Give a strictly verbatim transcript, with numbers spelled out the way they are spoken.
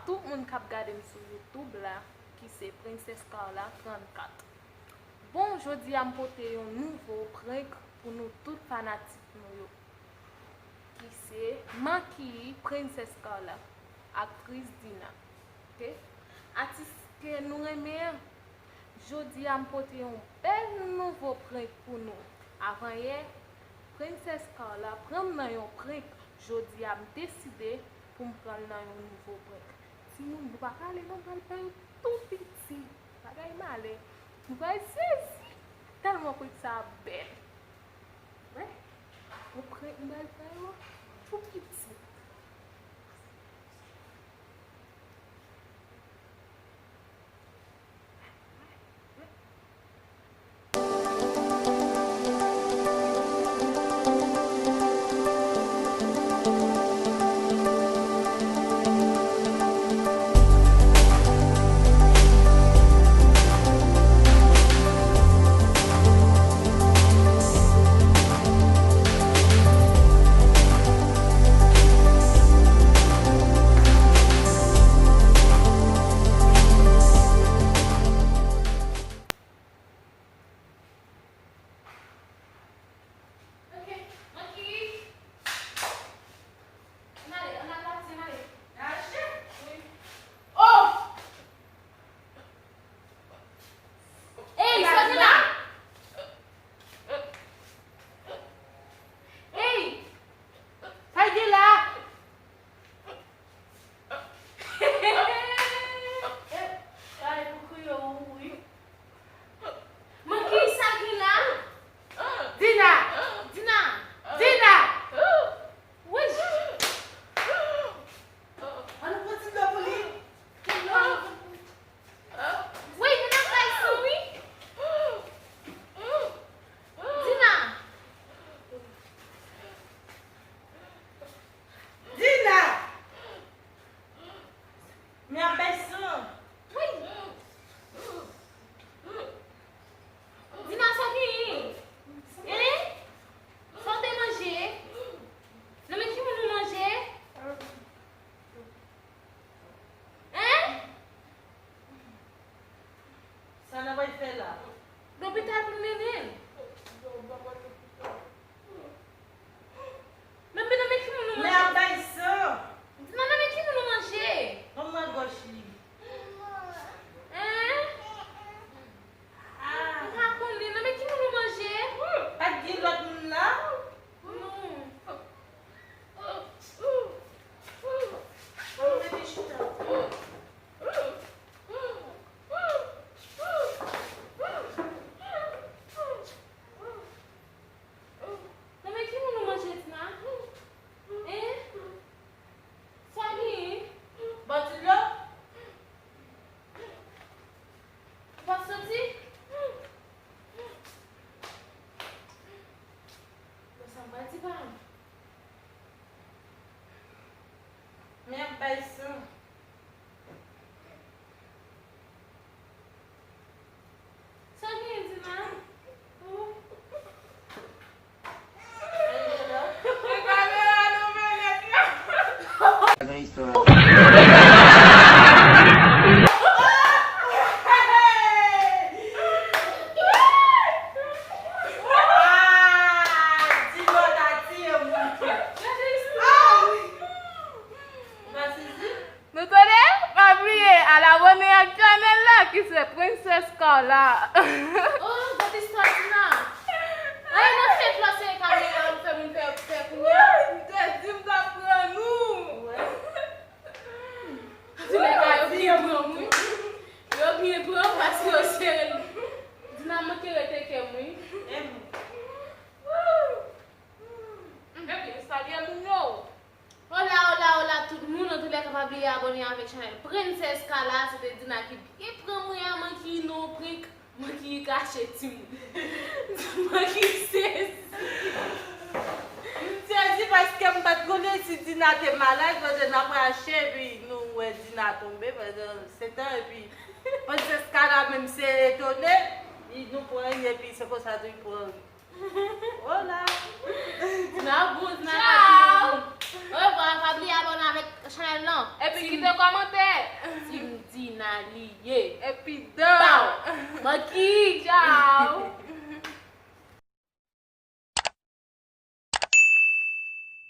tout moun k ap gade m sou YouTube la, ki se Princess Carla trannkat. Bon, jodi a m pote yon nouvo prank pou nou tout fanatik nou yo, ki se makiyi Princess Carla, aktris Dina. Ok? Atis ke nou renmen an, jodi a m pote yon bèl nouvo prank pou nou. Avanyè, Princess Carla pran m nan yon prank, jodi a m deside pou m pran l nan yon nouvo prank. Timoun, nou pa pale non, m pral fè yo tou piti. Bagay malè. Nou pral sezi. Tèlman prank sa a bèl. Wè, yon prank m pral fè yo tou piti. Ok, Makiyi. Ann ale, ann al pati, ann ale. Kache? Wi. Oh! Ey, sòti la! Ey! Sa l gen la? Kay pou kriye w, wi. Makiyi, sa gen la? Dina! Dina! Dina! Wi! Ann pran ti dlo pou li. Wi, men nan kay sou, wi. Dina! Dina! Men ap bay san. Wi. Dina, sa genyen? Hein? Sa w te manje? Nan men ki moun ou manje? Hein? Sa n ap al fè la? Lopital pou n mennen l. Men, men nan men ki moun ou manje? Men ap bay san. Dina, nan men ki moun ou manje? Ban m mwen gòch li. Hein? Ah. M pa konnen. Nan men ki moun ou manje? Pa t gen lòt moun la? Non. Ban m mete chita. Nan men ki moun ou manje, Dina? Hein? Sa genyen? Bò ti dlo? Ou p ap soti? Bon, sa m pral di pa m. Men ap bay san. Sa gen, Dina? Nan istwa. Ah, Dina ta tiye mwen. Gade istwa. Ah! Ou pa sezi? Nou tande? Pa bliye al abòne ak chanèl la ki se Princess Carla. Oh, gade istwa Dina. Ay, nan fèt la, se kamera m fè moun pè, pè kounye a. Wi, m te di m t ap pran nou. Wè. Antoulèka, yo byen pran m, wi. Yo byen pran m paske yo sere m. Dina manke rete kè m, wi. Ebyen, salye moun yo. Hola, hola, hola tout moun. Antoulèka, pa bliye abòne avèk chanèl Princess Carla. Se te Dina ki byen pran mwen a, manke nan yon prank, manke kache timoun. Manke sezi. M sezi paske m pa t konnen si Dina te malad, pandan n ap rache, epi nou wè Dina tonbe, pandan se tan, epi Princess Carla menm se etone, li nou pran li, epi se konsa tou li pran. Hola. Dina bon, Dina. Ciao. Orevwa, pa bliye abòne avèk chanèl lan. Epi kite kòmantè. Nan li ye. Epi dan. Manki. Tchao.